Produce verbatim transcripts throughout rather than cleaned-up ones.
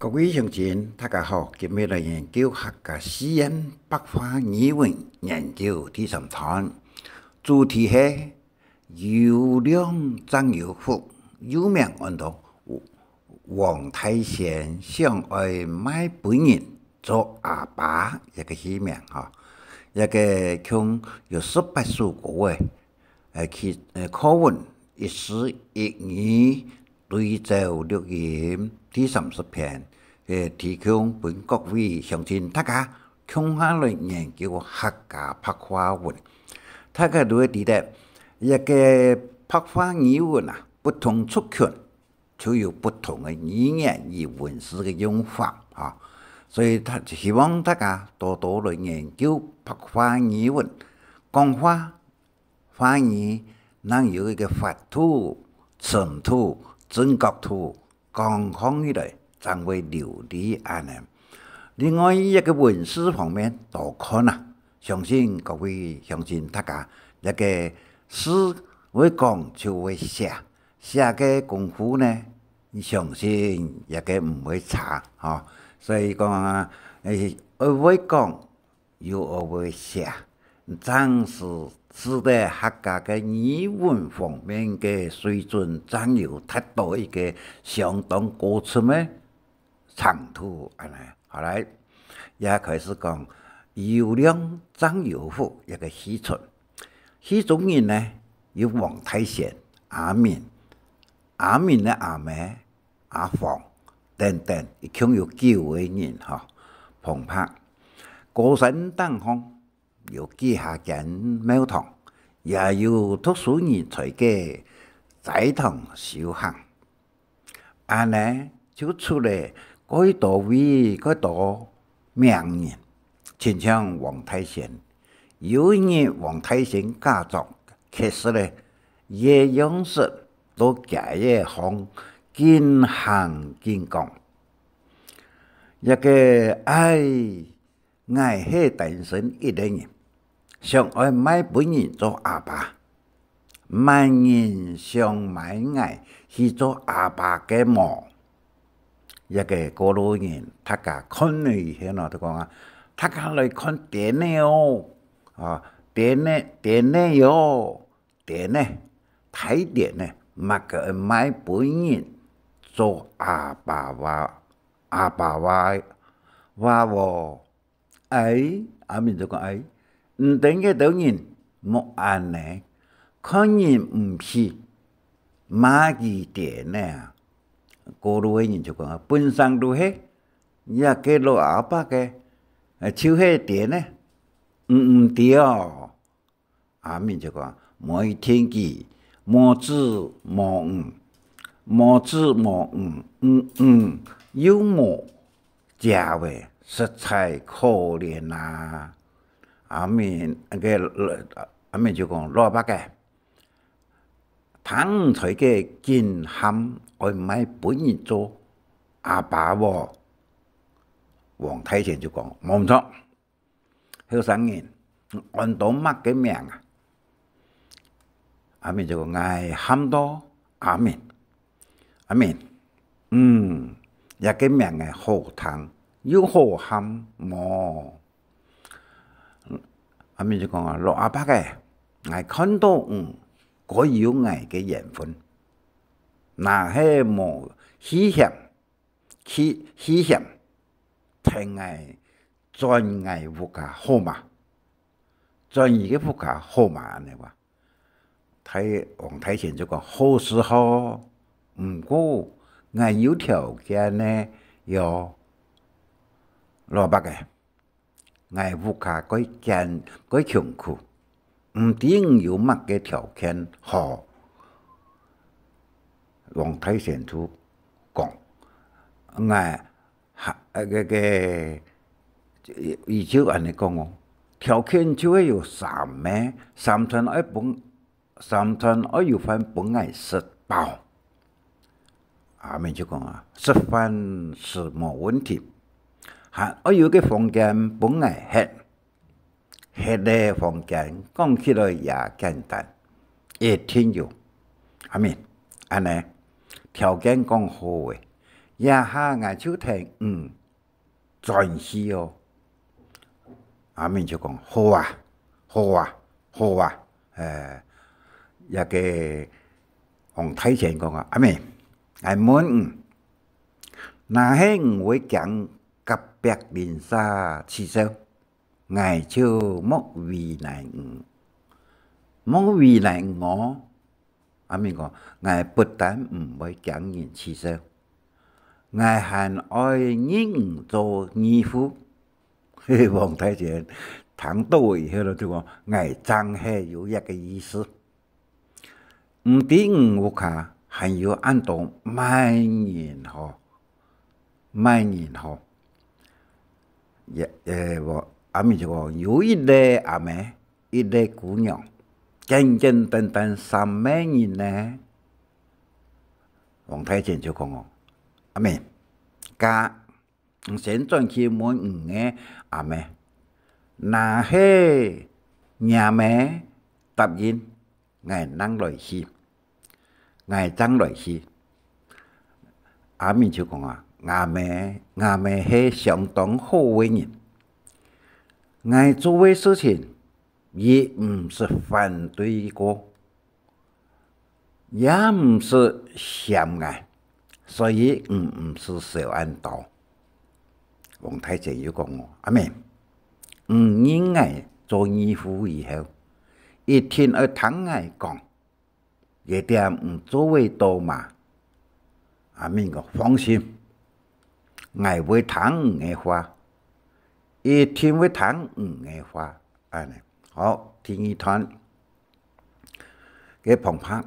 各位鄉親，大家好，今日來研究客家四縣白話語文研究第三段，主題係有良正有福，又名安到黃大仙想愛賣分人做阿爸這个戲名吼，這个共有十八首歌仔。 呃，其，呃，課文一四一二對照錄音第三十篇，呃，提供分各位鄉親大家共下來研究客家白話文。大家都會知得，這个白話語文啊，不同族群就有不同个語言與文字个用法啊，所以大，希望大家多多來研究白話語文，講話 話語能有一个闊度、深度、準確度，講講起來正會流利恁呢。另外，一个文字方面多看啊，相信各位鄉親大家，這个字會講就會寫，寫个功夫呢，相信這个毋會差吼。所以講啊，誒，會講 又愛會寫，正係使得客家个語文方面个水準正有達到一个相當高深个程度。恁呢，好來，也開始講有良正有福一个戲齣。戲中人呢，有黃大仙、阿明、阿明个阿姆、 阿芳等等，一共有九个人吼，旁白。高山頂項有幾下間廟堂，也有讀書人在該齋堂修行。恁呢就出了蓋多位、蓋多名人，親像黃大仙。有一日，黃大仙假作乞食了，一樣食 到街仔項緊行緊講：「這个，唉，𠊎係單身一个人，想愛賣分人做阿爸，麼人想買𠊎去做阿爸个無？」這个過路人，大家看了以後呢，就講啊：「大家來看典呢哦！」啊，典呢，典呢喲！ 典呢，大典呢，麼个愛賣分人做阿爸話，阿爸話，話哦。哎，阿明就講：「哎，毋等該兜人莫恁呢，看人毋起，罵佢典呢啊。」過路个人就講：「本省就係，這个老阿伯个，就係典呢，毋毋著哦。」 阿明就講：「無一定佢，無子無女，無子無女，女女又無姐仔，實在可憐啊！」阿明，該个，阿明就講：「老伯仔，聽你在該緊喊愛賣分人做阿爸無？」黃大仙就講：「無毋著。」 「後生人，安到麼个名啊？」阿明就講：「𠊎喊到阿明。」「阿明，嗯，這个名仔好聽，又好喊無？」阿明就講啊：「老阿伯仔，𠊎看到你，該有𠊎个緣分，若係無去嫌， 去，去嫌，跈𠊎轉𠊎屋下好嗎？轉你个屋下好嗎？」恁呢話。大，黃大仙就講：「好是好，毋過𠊎有條件呢喲。」「老伯仔， 𠊎屋下蓋艱，蓋窮苦，毋知你有麼个條件好？」黃大仙就講：「𠊎，哈，呃，該个，佢就恁呢講哦，條件就係有三个，三餐愛分， 三餐愛有飯分𠊎食飽。」阿明就講啊：「食飯是無問題，還愛有个房間分𠊎歇。歇个房間講起來也簡單，一定有。」「阿明，恁呢，條件講好咧，這下𠊎就跈你轉去哦。」阿明就講：「好啊，好啊，好啊。」欸，這个王大仙講啊：「阿明，𠊎問你，若係你會驚隔壁鄰舍恥笑，𠊎就莫為難你，莫為難你哦。」阿明講：「𠊎不但毋會驚人恥笑，𠊎還愛認你做義父。」嘿，王大仙聽到以後就講：「𠊎正係有這个意思。」「毋知你屋下還有恁多麼人好，麼人好？」也，也，阿明就講：「有一个阿姆，一个姑娘，簡簡單單三個人呢。」王大仙就講哦：「阿明，該 你先轉去問你个阿姆，若係若姆答應，𠊎正來去，𠊎正來去。」阿明就講啊：「吾姆，吾姆係相當好个人，𠊎做个事情，佢毋識反對過， 也毋識嫌𠊎，所以你毋使愁恁多。」王大仙又講哦：「阿明，你認𠊎做義父以後，一定愛聽𠊎講，這點你做會到嗎？」阿明講：「放心，𠊎會聽你个話，一定會聽你个話。」恁呢，好，第二段。 个旁白，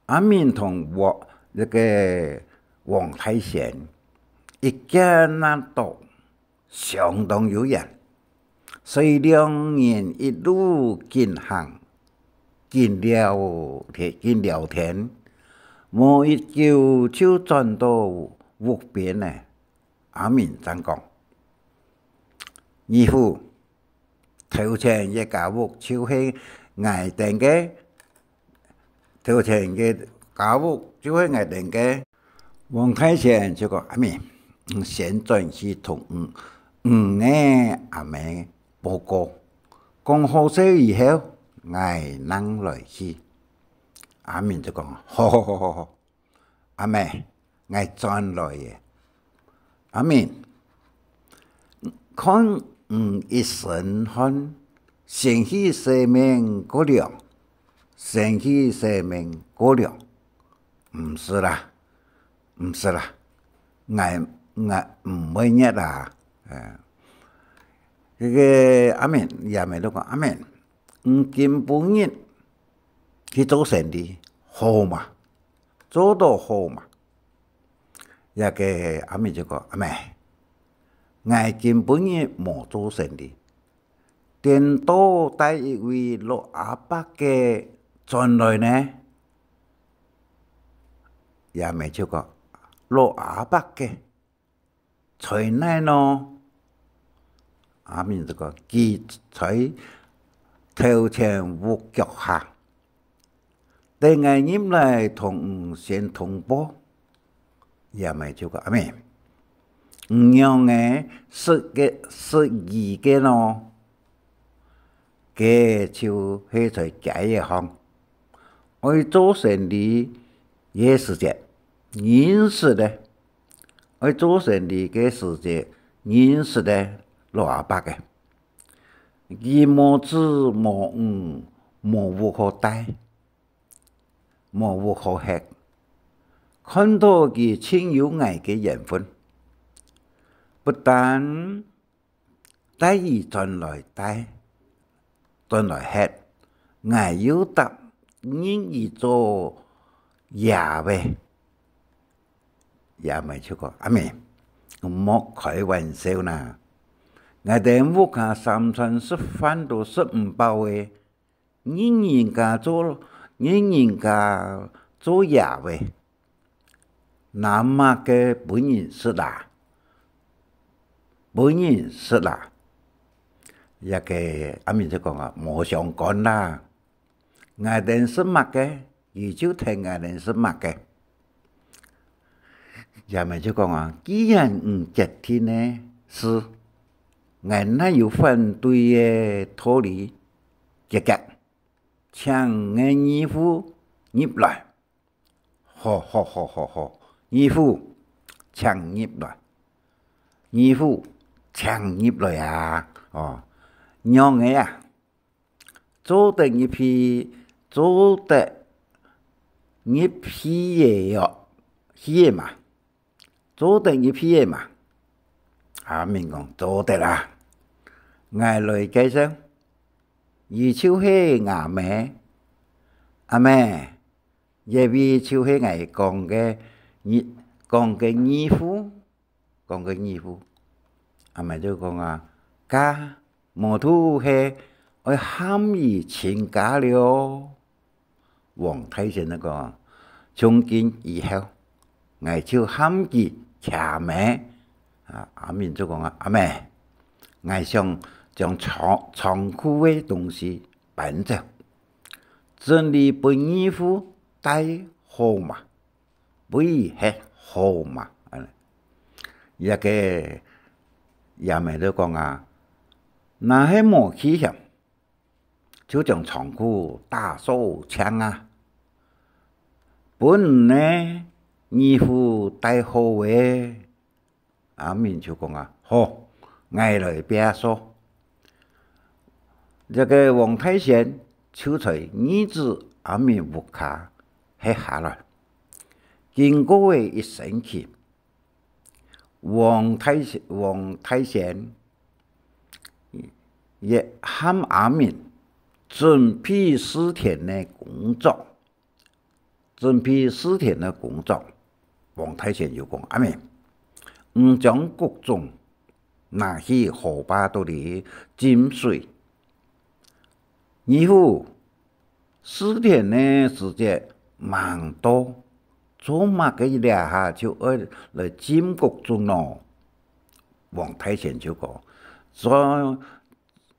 阿明同王，這个王大仙一見啊到相當有緣，所以兩人一路緊行，緊聊天，緊聊天，無幾久就轉到屋邊呢。阿明正講：「義父， 頭前个家屋就係𠊎等个，頭前个家屋就係𠊎等个。」王大仙就講：「阿明，你先轉去同你，你个阿姆報告，講好勢以後，𠊎正來去。」阿明就講：「好，好，好，好，好。 阿姆，𠊎轉來了。阿明，看你一身汗，先去洗面過涼，先去洗面過涼。」「毋使啦，毋使啦，𠊎，𠊎毋會熱啊。」欸，這个阿明，阿姆就講：「阿明，你今晡日去做生理，好嗎？ 做到好嗎？」這个阿明就講：「阿姆，𠊎今晡日無做生理，顛倒帶一位老阿伯个轉來呢。」阿姆就講：「老阿伯个 在哪呢？」阿明就講：「佢在頭前屋腳下，等𠊎入來同你先通報。」阿姆就講：「阿明，你仰仔識个，識佢个呢？該就係在街仔項，愛做生理个時節認識个。 愛做生理个時節認識个老阿伯个。佢無子無女，無屋好蹛，無屋好歇。看到佢盡有𠊎个緣分，不但 帶佢轉來蹛，轉來歇，𠊎又答應佢做爺仔。」阿姆就講：「阿明，莫開玩笑啦！𠊎兜屋下三餐食飯都食毋飽仔， 認人家做，認人家做爺仔，拿麼个分人食啊？分人食啊？」這个阿明就講啊：「無相干啦，𠊎兜食麼个，佢就跈𠊎兜食麼个。」爺姆就講啊：「既然你決定个事，𠊎哪有反對个道理？遽遽，請你个義父入來。」「好，好，好，好，好，義父，請入來。義父，請入來啊！」「哦，仰仔啊？做得入去，做得入去个喲，去个嘛？做得入去个嘛？」阿明講：「做得啊！𠊎來介紹，佢就係吾姆。」「阿姆，這位就係𠊎講个義，講个義父，講个義父。」阿姆就講啊：「家，無就係愛喊佢親家了。」王大仙就講：「從今以後，𠊎就喊佢家姆。」啊，阿明就講啊：「阿姆，𠊎想將倉，倉庫个東西搬走，整理分義父戴好嘛？」「分佢歇好嘛？」恁呢。這个爺姆就講啊：「若係無去嫌，就將倉庫打掃淨啊，分你个義父戴好仔。」阿明就講啊：「好，𠊎來摒掃。」這个王大仙就在義子阿明屋下歇下來。經過仔一星期，王大仙，王大仙也喊阿明準備蒔田个工作。 準備蒔田个工作，王大仙就講：「阿明，你將穀種拿去河壩肚裡浸水。」「義父，蒔田个時節吂到，做麼个這下就愛來浸穀種呢？」王大仙就講：「做，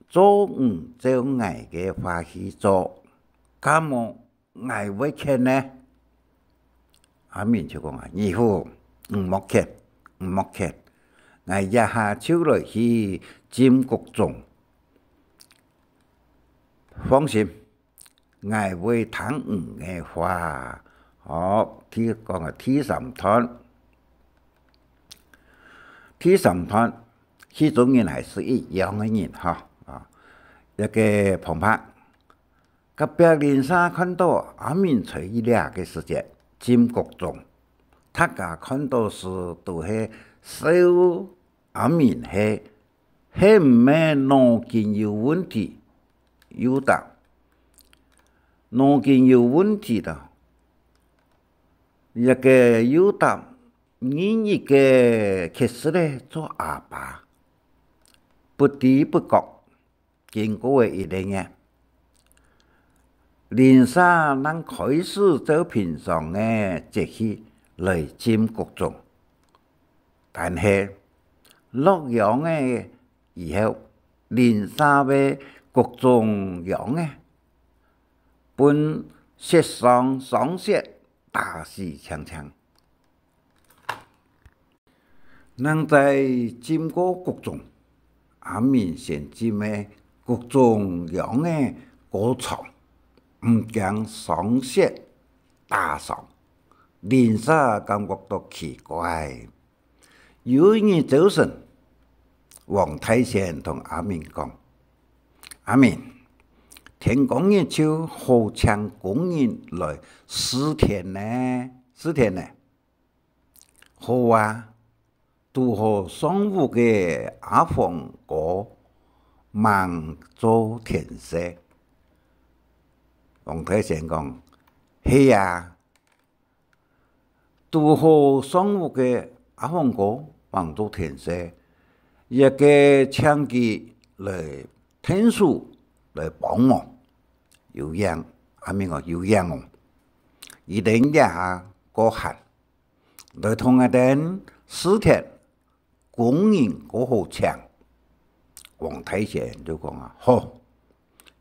做你照𠊎个話去做，敢無 𠊎會譴呢？」阿明就講啊：「義父，你莫譴，你莫譴，𠊎這下就來去浸穀種。放心，𠊎會聽你个話。」好，第，講个第三段。第三段，戲中人還係一樣个人哈，啊，一个旁白， 隔壁鄰舍看到阿明在這个時節浸穀種，大家看到時都係笑阿明係，係毋係腦筋有問題？又答，腦筋有問題啦。這个又答，認一个確實个做阿爸，不知不覺， 經過个一個月，鄰舍正開始照平常个節氣來浸穀種。但係落秧个以後，鄰舍个穀種秧仔分雪霜霜雪打死淨淨。 正在浸過穀種，阿明先浸个穀種秧仔過長，毋驚霜雪打傷，鄰舍感覺到奇怪。有一日朝晨，王大仙同阿明講：「阿明，天光日就好請工人來蒔田呢，蒔田呢。」「好啊，堵好上屋个阿芳哥吂做田事。」王大仙講：「係啊，堵好上屋个阿芳哥吂做田事，這个請佢來𢯭手來幫忙。」「有影。」阿明講：「有影哦，佢等這下過閒，來同𠊎等蒔田，工人過好請。」王大仙就講啊：「好，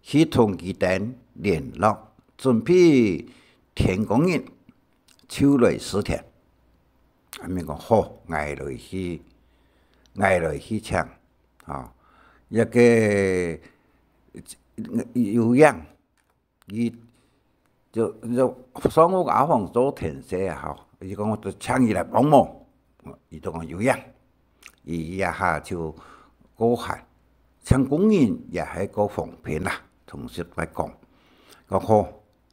去同佢等聯絡，準備天光日就來蒔田。」阿明講：「好，𠊎來去，𠊎來去請。」吼，這个有影，佢就，就上屋阿芳做田事啊，吼，佢講：「𠊎就請佢來幫忙。」佢就講：「有影。」佢這下就過閒，請工人也係過方便啦，同時來講。講好，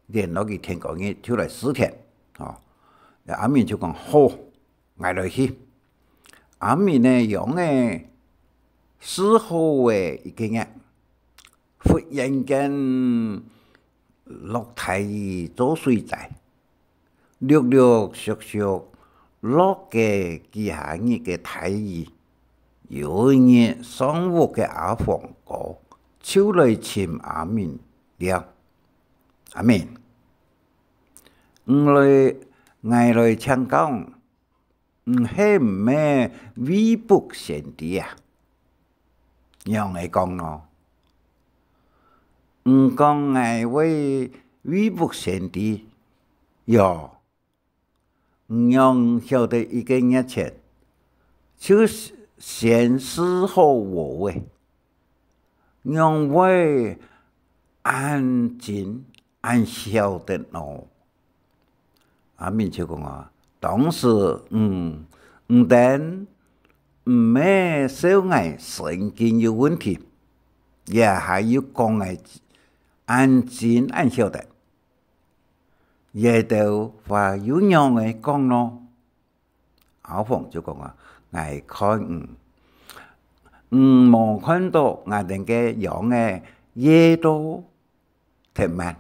聯絡佢天光日就來試田，吼。阿明就講：「好，𠊎來去。」阿明呢，樣仔試好个一個月，忽然間落大雨做水災，陸陸續續落个幾下日个大雨。有一日，上屋个阿芳哥就來尋阿明尞：「阿明，你來，𠊎來請教你， 你係毋係未卜先知啊？」「仰仔講呢？」「你講𠊎會未卜先知，喲。」「你仰曉得一個月前就先試好禾仔？仰會恁精恁曉得呢？」阿明就講啊：「當時，嗯，你等毋係笑𠊎神經有問題，這下又講𠊎恁精恁曉得，這兜話又仰仔講呢？」阿芳就講啊：「𠊎看你，你無看到𠊎兜个秧仔越到忒慢，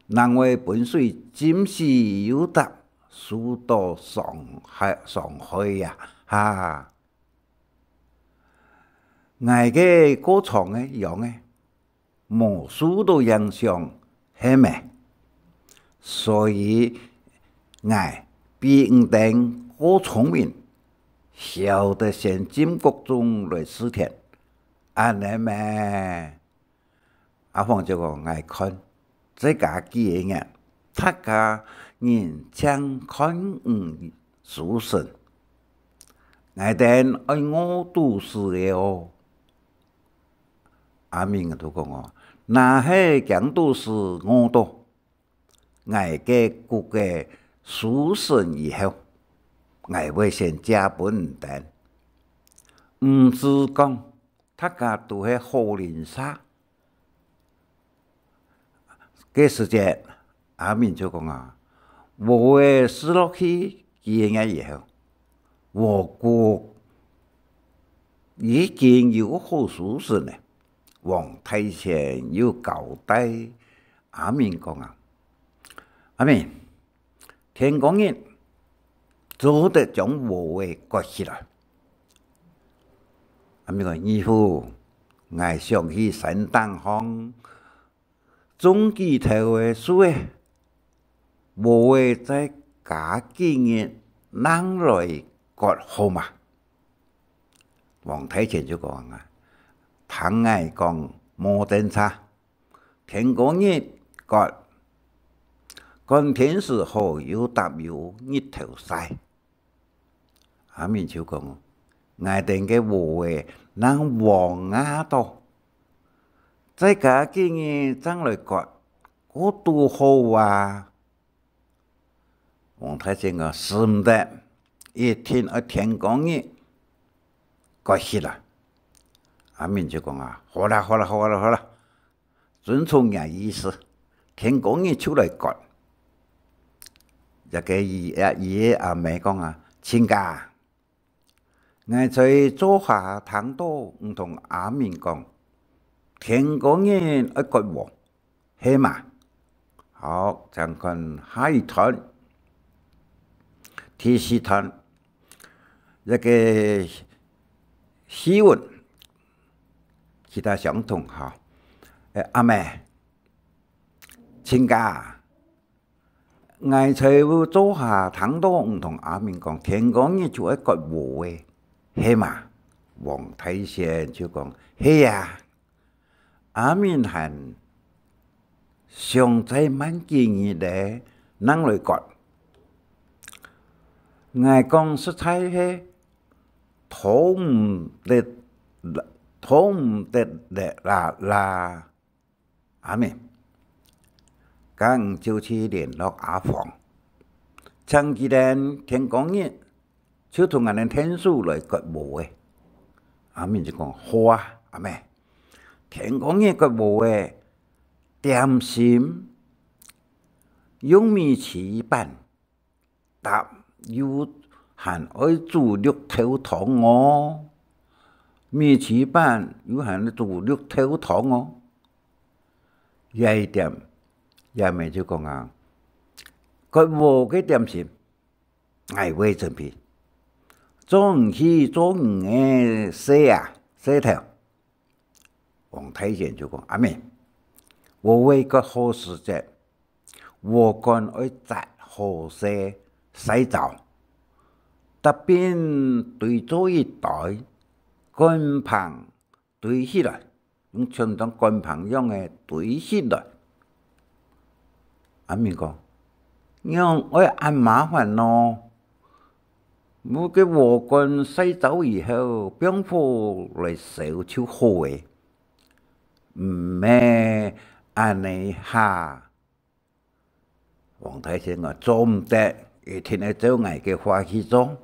正會分水浸死又搭樹倒傷害，傷害啊，哈！𠊎个過長个秧仔，無受到影響，係無？所以𠊎比你等過聰明，曉得先浸穀種來試田，恁仔咩？」阿芳就講：「𠊎看，再加幾個月，大家人淨看你收成，𠊎等愛餓肚屎个哦。」阿明就講哦：「若係驚肚屎餓到，𠊎个穀仔收成以後，𠊎會先借分你等。毋使講，大家都係好鄰舍。」該時節，阿明就講啊：「禾仔試落去幾個月以後，禾穀已經有好收成了。」黃大仙又交代阿明講啊：「阿明，天光日做得將禾仔割起來。」阿明講：「義父，𠊎想去山頂項種幾頭个樹仔，禾仔再加幾日正來割好嗎？」黃大仙就講啊：「聽𠊎講無等差，天光日割，看天時好又搭有日頭晒。」阿明就講：「𠊎兜个禾仔正黃啊到，再加幾日正來割，過堵好啊。」黃大仙講：「使毋得，一定愛天光日割起來。」阿明就講啊：「好啦，好啦，好啦，好啦，遵從若意思，天光日就來割。」這个佢，佢个阿姆講啊：「親家， 𠊎在灶下聽到你同阿明講，天光日愛割禾，係嘛？」好，請看下一段。第四段，這个戲文，其他相同哈。誒，阿姆，親家， 𠊎在灶下聽到你同阿明講，天光日就愛割禾仔，係嘛？黃大仙就講：「係啊，阿明還想再慢幾日咧，正來割。」𠊎講實在係，討毋得，討毋得了啦啦。」阿明，該你就去聯絡阿芳，請佢等天光日就同𠊎等𢯭手來割禾仔。阿明就講：「好啊，阿明，天光日割禾仔，點心用米粢粄， 搭又還愛煮綠豆湯哦，米粢粄又還愛煮綠豆湯哦。」這一點，阿明就講啊：「割禾个點心，𠊎會準備，做你去做你个事啊，事頭。」 王大仙就講：「阿明，禾仔割好時節，禾稈愛紮好勢，曬燥，搭邊堆做一堆，稈棚堆起來，用像當稈棚樣个堆起來。」阿明講：「仰會恁麻煩呢？」 該禾稈曬燥以後，放火來燒就好咧，毋係恁呢哈。」王大仙講：「做毋得，一定愛照𠊎个話去做。」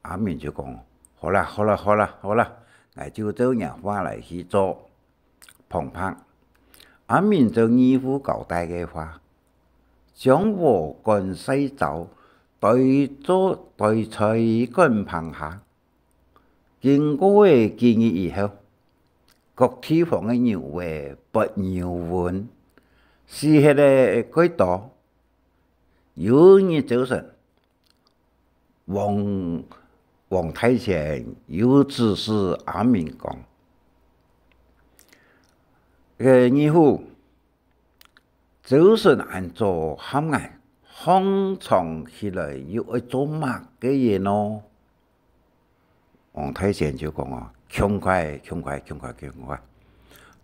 阿明就講：「好啦，好啦，好啦，好啦，𠊎就照若話來去做。」旁白，阿明照義父交代个話，將禾稈曬燥，堆做，堆在稈棚下。經過了幾日以後，各地方个牛仔發牛瘟，死忒个蓋多。有一日朝晨， 王，王大仙又指示阿明講：「該義父，朝晨恁早喊𠊎，䟘床起來又愛做麼个呢？」王大仙就講啊：「共快，共快，共快，共快，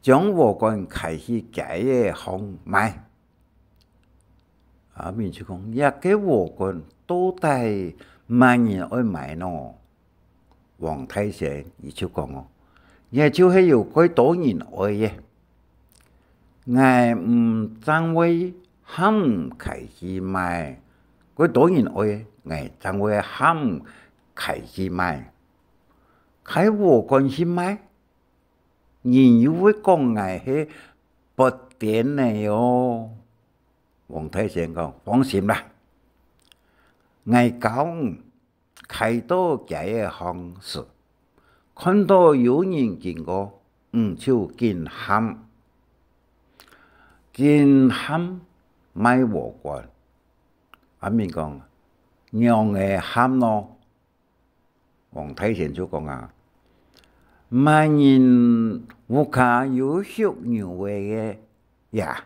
將禾稈㧡去街仔項賣。」 阿明就講：「這个禾稈到底麼人愛買呢？」王大仙佢就講哦：「這就係有蓋多人愛个，𠊎毋正會喊㧡去賣；蓋多人愛个，𠊎正會喊㧡去賣。㧡禾稈去賣，人又會講𠊎係發癲仔哦。」 王大仙講：「放心啦，𠊎教你㧡到街仔項時，看到有人經過，你就緊喊，緊喊賣禾稈。」阿明講：「仰仔喊呢？」 王大仙就講啊：「麼人屋下有畜牛仔个呀，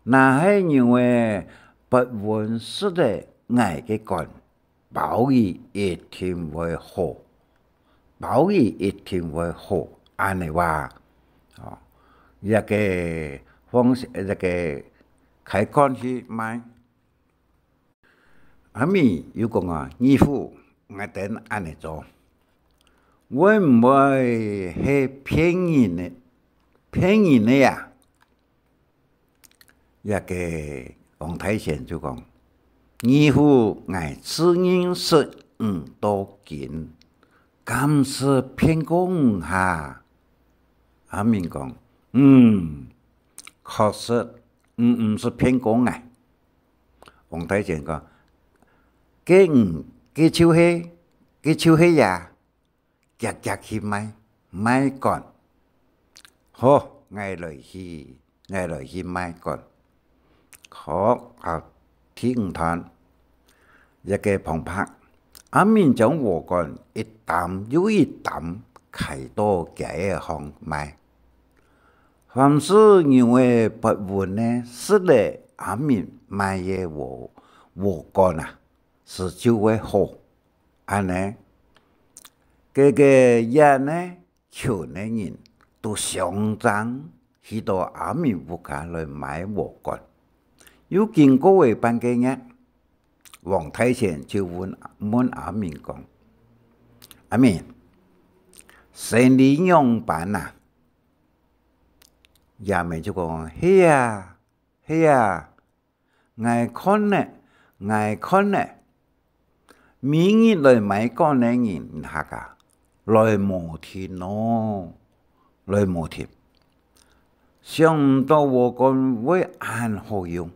若係牛仔發瘟食了𠊎个稈，包佢一定會好，包佢一定會好。」恁仔話，哦，這个方式，這个㧡稈去賣。 阿明又講啊：「義父，𠊎等恁仔做，會毋會係騙人个，騙人个呀？」這个王大仙就講：「義父，𠊎自認識你到今，敢識騙過你哈？」阿明講：「嗯，確實，你毋識騙過𠊎。」 王大仙講：「該你，該就係，該就係呀，遽遽去賣，賣稈。」「好，𠊎來去，𠊎來去賣稈。」好，啊，第五段，這个旁白，阿明將禾稈一擔又一擔㧡到街仔項賣。 凡係牛仔發瘟呢，食了阿明賣个禾，禾稈啊，斯就會好。恁仔，該个縣呢，窮个人都相爭去到阿明屋下來買禾稈。又經過了半個月，王大仙就問，問阿明講：「阿明，生理仰般啊？」阿明就講：「係啊，係啊， 𠊎看呢，𠊎看呢，每日來買果个人客啊，來無停哦，來無停。想毋到禾稈會恁好用。」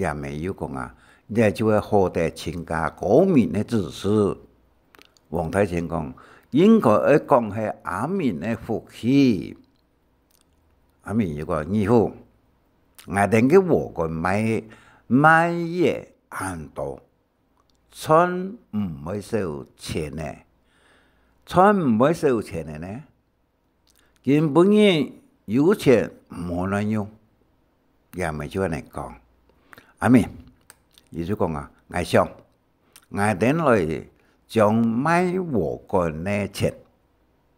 阿明又講啊：「這就係好得親家高明个指示。」王大仙講：「應該愛講係阿明个福氣。」 阿明又講：「二虎，𠊎等个禾稈賣，賣个恁多，賺毋會少錢呢，賺毋會少錢个呢。今晡日有錢無亂用。」阿明就恁呢講。阿明，佢就講啊：「𠊎想，𠊎等來將賣禾稈个錢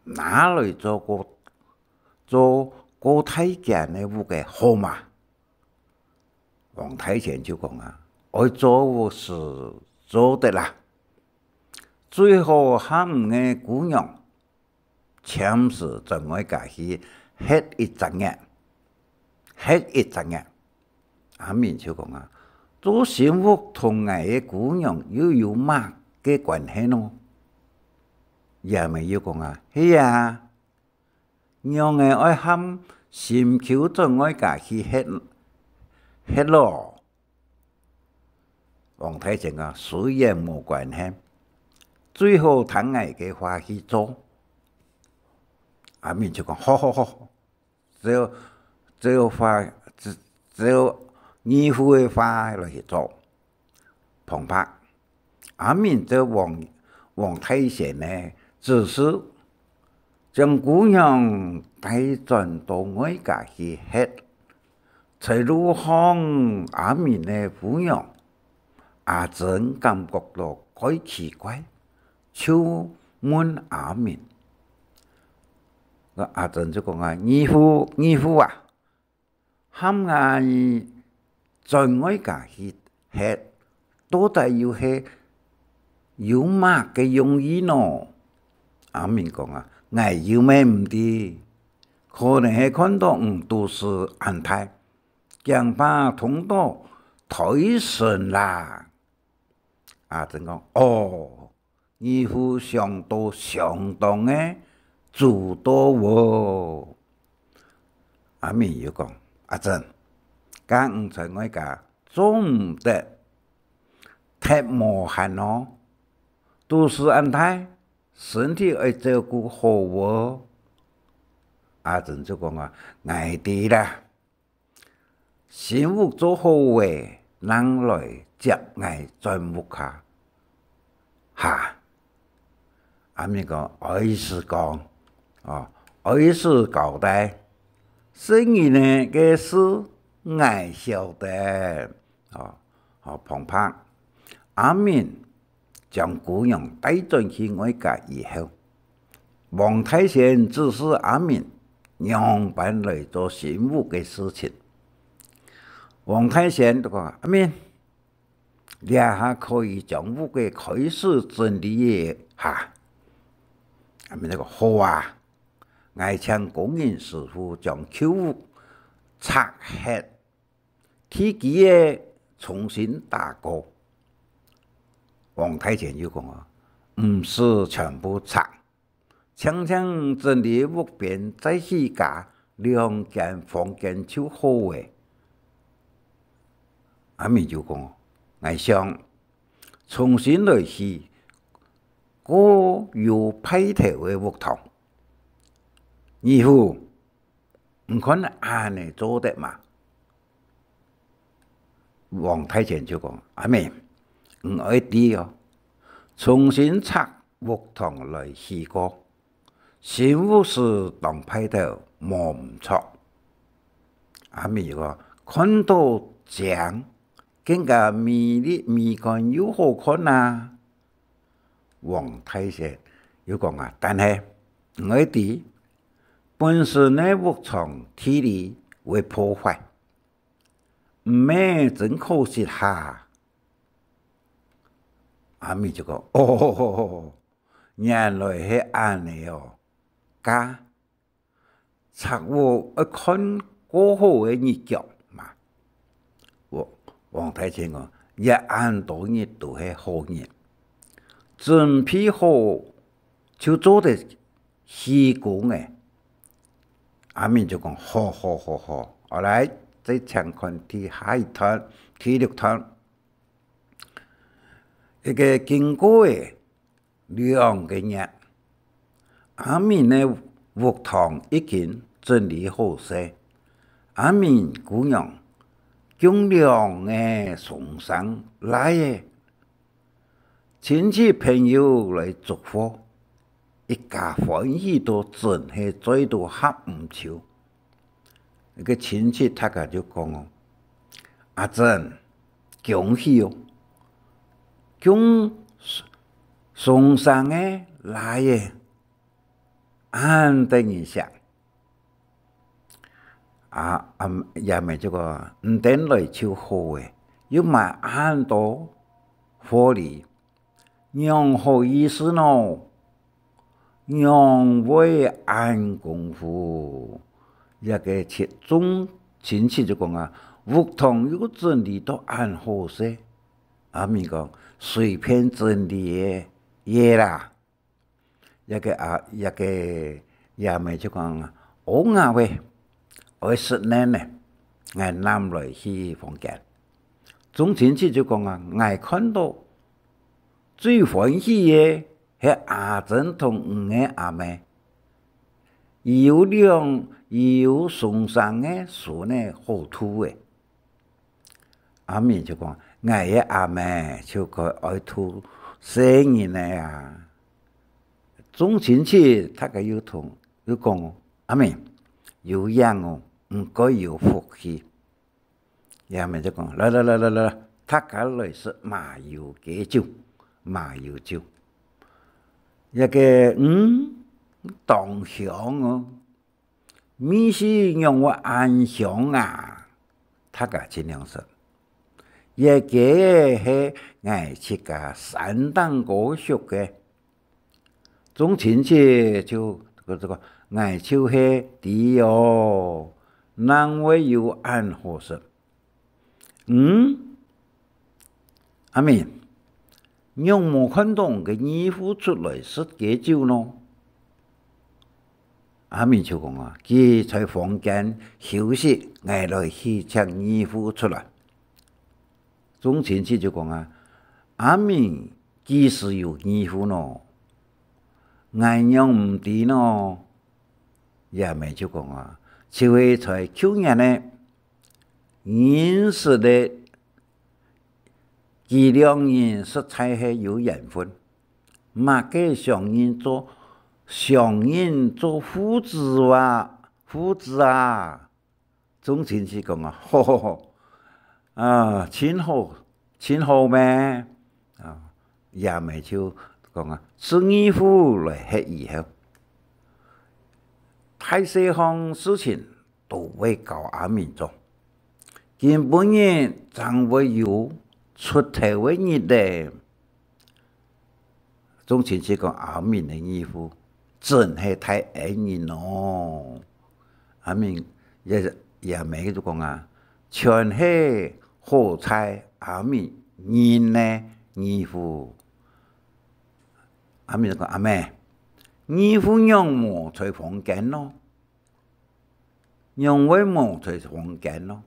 拿來做個，做個大間个屋仔好嗎？」王大仙就講啊：「愛做屋係做得啦，最好喊你个姑娘暫時轉外家去歇一隻月，歇一隻月。」阿明就講啊：「做新屋同𠊎个姑娘又有麼个關係呢？」阿明又講啊：「係啊， 仰仔愛喊心臼轉外家去歇，歇囉？」王大仙講：「雖然無關係，最好聽𠊎个話去做。」阿明就講：「好，好，好，照，照話，照，照二虎个話來去做。」 旁白，阿明照王，王大仙个指示，將姑娘帶轉到外家去歇。在路項，阿明个餔娘阿珍感覺到蓋奇怪，就問阿明。阿珍就講啊：「二虎，二虎啊， 喊𠊎轉外家去歇，到底又係有麼个用意呢？」阿明講啊：「𠊎又乜毋知，可能係看到你肚屎恁大，驚怕痛到胎神啦。」阿珍講：「哦， 二虎想到相當个周到哦。」阿明又講：「阿珍，該你在外家做毋得，忒無閒哦，肚屎恁大，身體愛照顧好哦。」阿珍就講啊：「𠊎知啦， 新屋做好咧，正來接𠊎轉屋下。」哈，阿明講：「愛意思講，哦，愛意思交代，細人仔个事𠊎曉得。」哦，好，旁白，阿明 將餔娘帶轉去外家以後，王大仙指示阿明仰般來做新屋个事情。王大仙就講：「阿明，這下可以將屋个開始整理咧哈。」阿明就講：「好啊，𠊎請工人師傅將舊屋拆忒， 地基仔重新打過。」王大仙又講啊：「毋使全部拆，淨淨整理屋邊，再起加兩間房間就好咧。」阿明又講：「𠊎想重新來起，過有派頭个屋堂。」「二虎， 你看恁仔做得嗎？」王大仙就講：「阿明，你愛知哦，重新拆屋堂來起過，新屋係當派頭無毋著。」阿明講：「看到靚，更加美麗，美觀又好看啊。」王大仙又講啊：「但係，你愛知，本身个屋場地理會破壞，毋係真可惜哈。」阿明就講：「哦，原來係恁呢哦，該赤烏愛看過好个日腳嘛。」王大千講：「這恁多日都係好日，準備好就做得起工了。」阿明就講：「好，好，好，好。」好，來，再請看第下一段，第六段。一个經過个兩个月，阿明个屋堂已經整理好勢。阿明姑娘降兩个松山倈仔，親戚朋友來祝福，一家歡喜到真係醉到合毋揫。該个親戚大家就講哦：「阿珍，恭喜哦！降松山个倈仔，恁得人惜。」啊，啊，阿姆就講：「你等來就好了，又買恁多貨哩，仰好意思呢？仰會恁功夫？」這个親，眾親戚就講啊：「屋堂又整理到恁好勢。」阿明講：「隨便整理个，也啦。」這个啊，這个阿姆就講：「哦，𠊎會，愛食奶呢，𠊎拿來去房間。」眾親戚就講啊：「𠊎看到最歡喜个係阿珍同你个阿姆，佢有兩，佢有松山个孫仔好渡了。」阿明就講：「𠊎个阿姆就該愛渡細人仔啊！」眾親戚大家又同，又講：「阿明，有影哦，你蓋有福氣。」阿姆就講：「來來來來來，大家來食麻油雞酒，麻油酒。」這个，嗯，當香哦！「味緒仰會恁香啊？」大家盡量食。「這雞仔係𠊎自家山頂高畜个。」眾親戚就，就講：「𠊎就係知哦，仰會有恁好食。」「嗯？阿明，仰無看到你个義父出來食雞酒呢？」阿明就講啊：「佢在房間休息，𠊎來去請義父出來。」眾親戚就講啊：「阿明幾時有義父呢？𠊎仰毋知呢？」阿姆就講啊：「就係在舊年呢，認識个，佢兩人實在係有緣分，麼个相認做，相認做父子啊，父子啊！」眾親戚講啊：「吼吼吼，啊，盡好，盡好咩？」啊，阿姆就講啊：「自義父來歇以後，大細項事情都會交阿明做。今晡日正會有出頭个日咧。」眾親戚講：「阿明个義父真係大恩人哦！」阿明，阿姆就講啊：「全係好在阿明認个義父。」阿明就講：「阿姆，義父仰無在房間呢？」「仰會無在房間咯？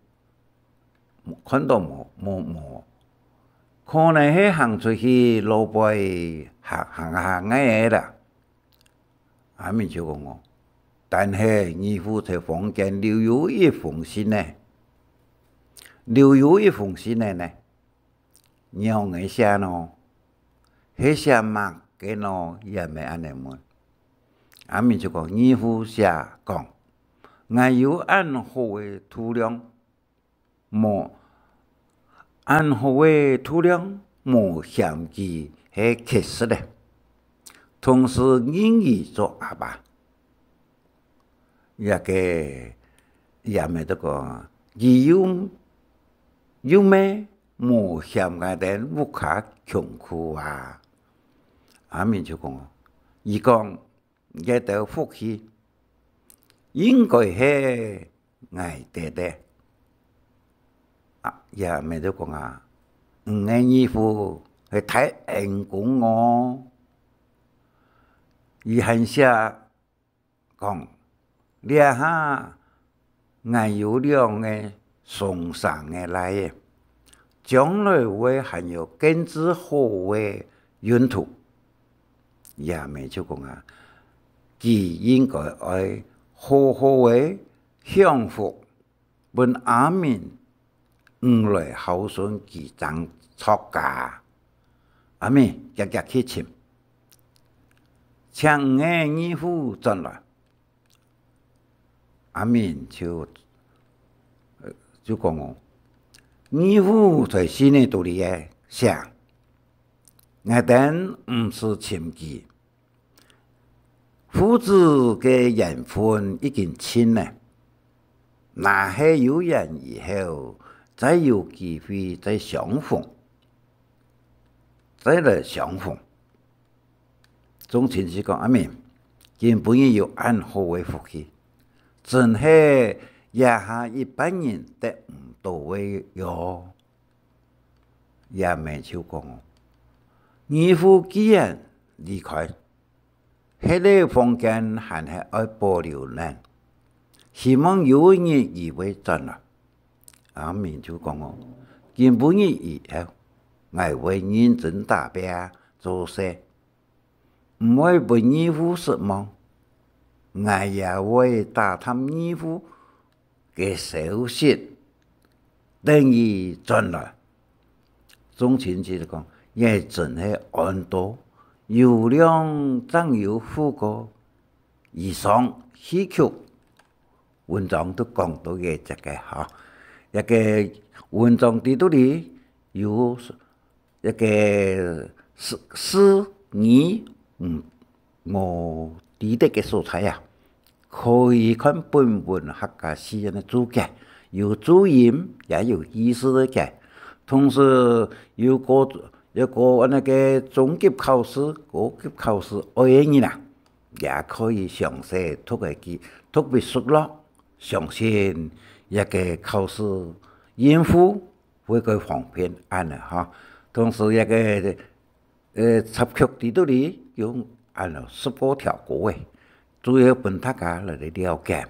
看到無？無，無。可能係行出去路背行，行，行个啦。」阿明就講哦：「但係義父在房間留有一封信呢，留有一封信呢呢。」「仰仔寫呢？係寫麼个呢？」阿姆恁呢問。阿明就講：「義父寫講，𠊎有恁好个度量，無，恁好个度量，無嫌佢係乞食个，同時認佢做阿爸。」這个阿姆就講：「佢又，又咩無嫌𠊎兜屋下窮苦啊？」阿明就講：「佢講，這兜福氣，應該係𠊎得个。」啊，這阿姆就講啊：「你个義父係大恩公哦！」佢還寫講：「這下𠊎有兩個上乘个倈仔，將來會還有更之好个用途。」這阿姆就講啊：「佢應該愛好好个享福，分阿明你來孝順佢正著啊！」阿明遽遽去尋：「請你个義父轉來。」阿明就，呃，就講哦：「義父在信仔肚裡仔寫，𠊎等毋使尋佢， 父子个緣分已經盡了，若係有緣以後，再有機會再相逢，再來相逢。」眾親戚講：「阿明，今晡日有恁好个福氣，真係這下一般人得毋到个喲。」這阿姆就講：「義父既然離開，歇个房間還係愛保留呢，希望有一日佢會轉來。」阿明就講哦：「今晡日以後，𠊎會認真打拚做事， 毋會分義父失望。𠊎也會打探義父个消息，等佢轉來。」眾親戚講：「這真係安到有量正有富過。」以上戲曲文章都講到這隻个哈。這个文章裡肚裡有 一个字，字義毋，無知得个所在啊，可以看本文客家詩个註解，有註音，也有意思个解。同時，有過，有過那个中級考試、高級考試愛个人啊，也可以詳細讀个去，特別熟絡，相信這个考試應付 會較方便恁呢哈。同時這个，呃，插曲裡肚裡有恁呢十過條歌仔，主要分大家來了解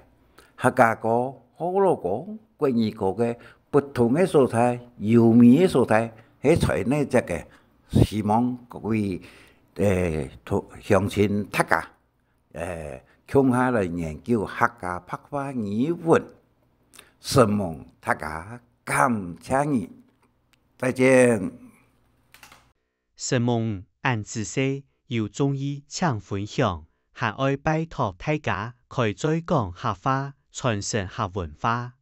客家歌、學老歌、國語歌个不同个所在、優美个所在，係在哪隻个。希望各位，呃，同，鄉親大家，呃，共下來研究客家白話語文。承蒙大家，感謝你。 再見。承蒙恁仔細，有中意請分享，還愛拜託大家開嘴講客話，傳承客文化。